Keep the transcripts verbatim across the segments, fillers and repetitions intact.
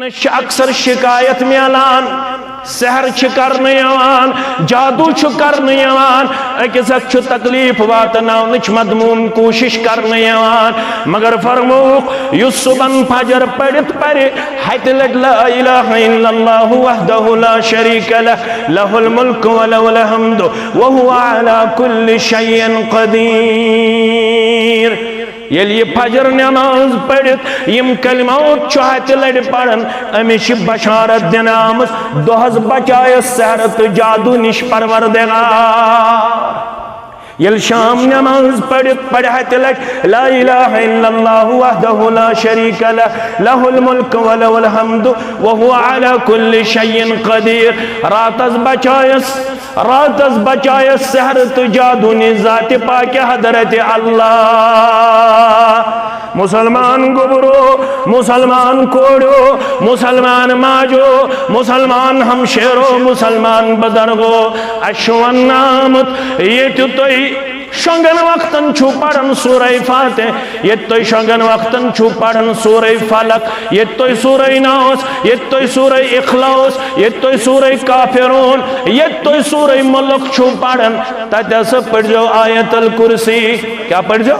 چھِ اکثر شکایت میلان، سحر چھِ کرنہٕ یِوان، جادو چھُ کرنہٕ یِوان، أکِس اکھ چھُ تکلیف واتناونٕچ مذموم کوٗشش کرنہٕ یِوان۔ مگر فرمووُکھ، یُس صبحن فجر پٔرِتھ پرِ ہتہِ لٹہِ لا الہ الا اللہ وحدہ لا شریک لہ، لہ الملک ولہ الحمد وہو علی کل شیء قدیر۔ ییٚلہِ یہِ فجر نماز پٔرِتھ یِم کلمات چھُ ہتہِ لٹہِ پران، أمِس چھِ بشارت دِنہٕ آمٕژ، دۄہس بچایس سحر تہٕ جادو نِش پروردگار۔ ییٚلہِ شام نماز پٔرِتھ پرِ ہتہِ لٹہِ لا الہ الا اللہ وحدہ لا شریک لہ، لہ الملک ولہ الحمد وہو علی کل شیء قدیر، راتس بچایس راتس بچایس سحر تہٕ جادو نِش ذاتِ پاکِ حضرت اللہ۔ مسلمان گوبرو، مسلمان کوڑو، مسلمان ماجو، مسلمان ہمشیرو، مسلمان بزرگو، اَسہِ چھُ وننہٕ آمُت، ییٚتہِ تُہۍ شۄنٛگن وقتن چھُو پران سورہ فاتح، ییٚتہِ تُہۍ شۄنٛگن وقتن چھُو پران سورہ فلق، ییٚتہِ تُہۍ سورہ ناس، ییٚتہِ تُہۍ سورہ اخلاص، ییٚتہِ تُہۍ سورہ کافرون، ییٚتہِ تُہۍ سورہ ملک چھُو پران، تتہِ ہسا پٔرزیو آیت الکرسی۔ کیٛاہ پٔرزیو؟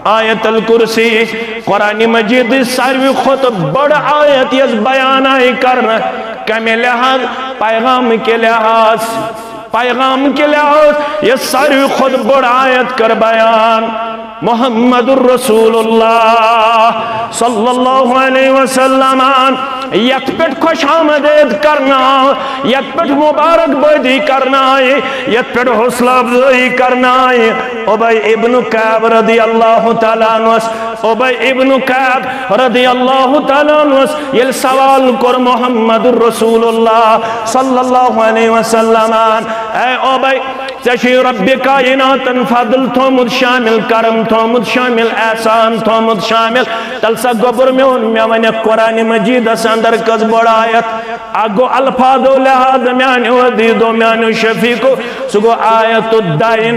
آیت الکرسی۔ قرآن مجیدٕچ ساروی کھۄتہٕ بٔڑ آیت یۄس بیان آیہِ کرنہٕ، کمہِ لحاظ؟ پیغام کہِ لحاظ۔ پیغام کہِ لحاظ یۄس ساروی کھۄتہٕ بٔڑ آیت کٔر بیان محمد رسول اللہ صلی اللہ علیہ وسلمن، یتھ پٮ۪ٹھ خوش آمدید کرنہٕ آو، یتھ پٮ۪ٹھ مبارک بٲدی کرنہٕ آیہِ، یتھ پٮ۪ٹھ حوصلہ افزٲیی کرنہٕ آیہِ۔ ابی ابن کعب رضی اللہ تعالیٰ عنہس، ابی ابن کعب رضی اللہ تعالیٰ عنہس ییٚلہِ سوال کوٚر محمد رسول اللہ صلی اللہ علیہ وسلمن، اے ابی، ژےٚ چھُے رب کائناتن فضل تھومُت شامل، کرم تھومُت شامل، احسان تھومُت شامل، تیٚلہِ سا گوٚبُر میون، مےٚ ونکھ قرآن مجیدس اندر کٔژ بٔڑ آیت؟ اکھ گوٚو الفاظو لحاظ میانیو عزیزو، میانیو شفیقو، سُہ گوٚو آیت الدین۔